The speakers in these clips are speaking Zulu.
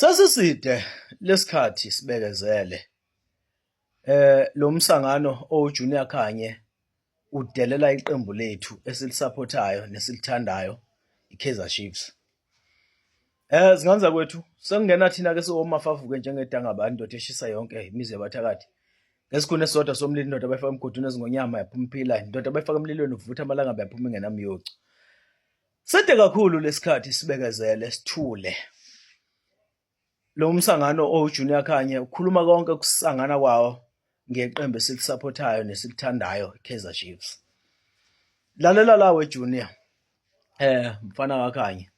Sesiside lesikhathi sibekezele. Lo msangano owu-Junior Khanye udelela iqembu lethu esilisaphothayo nesilithandayo, i-Kaizer Chiefs. Zingane zakwethu, sekungena thina-ke siwomafavuke njengedangaba indoda eshisa yonke imizi yabathakathi. Ngesikhuni esisodwa somlilo indoda bayifaka emgodini ezingonyama yaphuma iphila, indoda bayifaka emlilweni uvutha amalangabi yaphuma ingenamyocu. Side kakhulu lesikhathi sibekezele sithule. Lo msangano owu-Junior Khanye ukhuluma konke kusangana kwawo ngeqembu esilisaphothayo nesilithandayo i-Kaizer Chiefs. Lalela la we Junior. Mfana kaKhanye.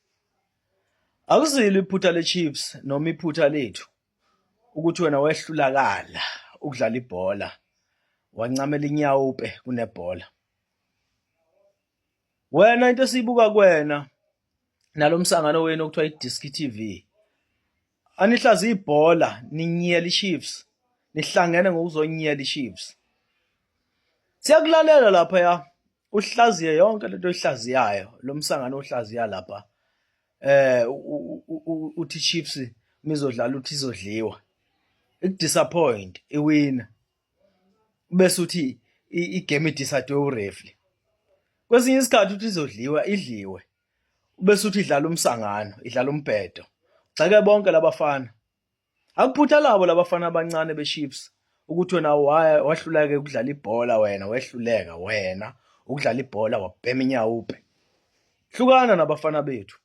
Akusilo iphutha le-Chiefs noma iphutha lethu ukuthi wena wehlulakala ukudlala ibhola wancamela inyawupe kunebhola. Wena into esiyibuka kuwena nalomsangano wenu okuthiwa iDiski TV anihlaziya ibhola ninyela iChiefs nihlangene ngokuzonyela iChiefs. Siyakulalela lapha ya uhlaziye yonke lento oyihlaziyayo lo msangano ohlaziya lapha uthi Chiefs mizodlala uthi izodliwa ikudisappoint iwina bese uthi igame idecide ureferee. Kwesinye isikhathi uthi izodliwa idliwe bese uthi idlala umsangano idlala umbhedo. Gxeke bonke labafana. Akuphutha labo labafana abancane beChiefs ukuthi wena wahluleka ukudlala ibhola wena wehluleka wena ukudlala ibhola wabhema inyawupe. Hlukana nabafana bethu.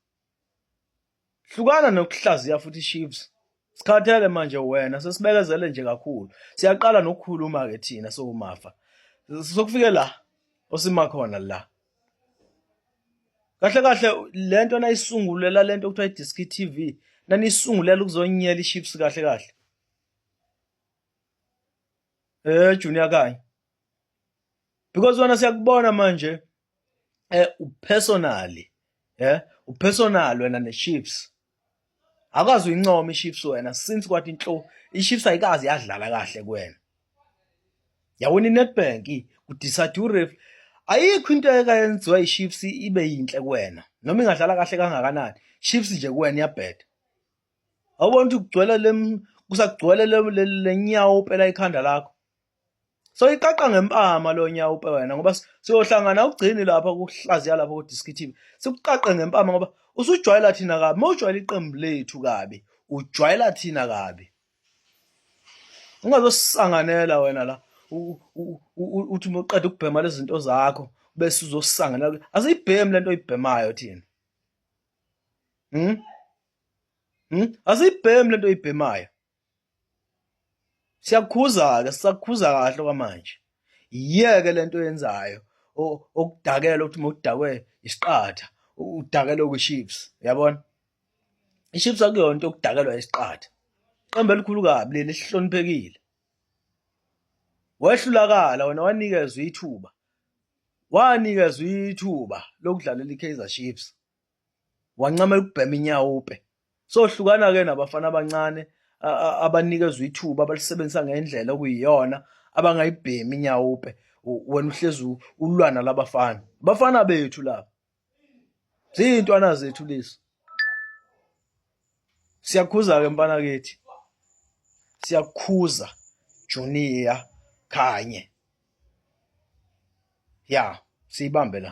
Hlukana nokuhlaziya futhi iChiefs. Sikhathele manje wena sesibekezele nje kakhulu. Siyaqala nokukhuluma ke thina sowumafa. Sokufike la osima khona la. Kahle kahle lento nayisungulela lento okuthiwa iDiski TV nanisungulela ukuzonyela iChiefs kahle kahle. Junior kanye. Because wena siyakubona manje upersonally upersonal wena neChiefs. Akazi uyincoma iChiefs wena since kwathi inhlo iChiefs ayikazi yadlala kahle kuwena. Yawina iNedbank kudecide uref ayikho into ekayenziwa iChiefs ibe yinhle kuwena noma ingadlala kahle kangakanani Chiefs nje kuwena iyabheda. Awubona ukuthi kugcwele le kusagcwele le nyawo phela ikhanda lakho. So iqaqa ngempama lo nyawupe wena ngoba siyohlangana ugcini lapha kuhlaziya lapha ku-Diski TV. Sikuqaqe ngempama ngoba usujwayela thina kabi. Uma ujwayela iqembu lethu kabi, ujwayela thina kabi. Ungazosisanganela wena la uthi uma uqeda ukubhema lezi zinto zakho bese uzosisanganela. Asiyibhemi lento oyibhemayo thina. Hmm? Hmm? Asiyibhemi lento oyibhemayo. Siyakukhuza-ke sisakukhuza kahle okwamanje. Yiyeke lento oyenzayo okudakela ukuthi uma udakwe isiqatha udakelwe kwi-Chiefs uyabona? I-Chiefs akuyona into yokudakelwa isiqatha. Iqembu elikhulu kabi leli elihloniphekile. Wehlulakala wena wanikezwa ithuba, wanikezwa ithuba lokudlalela i-Kaizer Chiefs. Wancamela ukubhema inyawupe. Sohlukana-ke nabafana abancane abanikezwa ithuba abalisebenzisa ngendlela okuyiyona abangayibhemi inyawupe. Wena uhlezi ulwa nalabafana. Abafana bethu laba. Ziyintwana zethu lezi. Siyakhuza-ke mfana kithi. Siyakukhuza Junior Khanye. Ya, siyibambe la.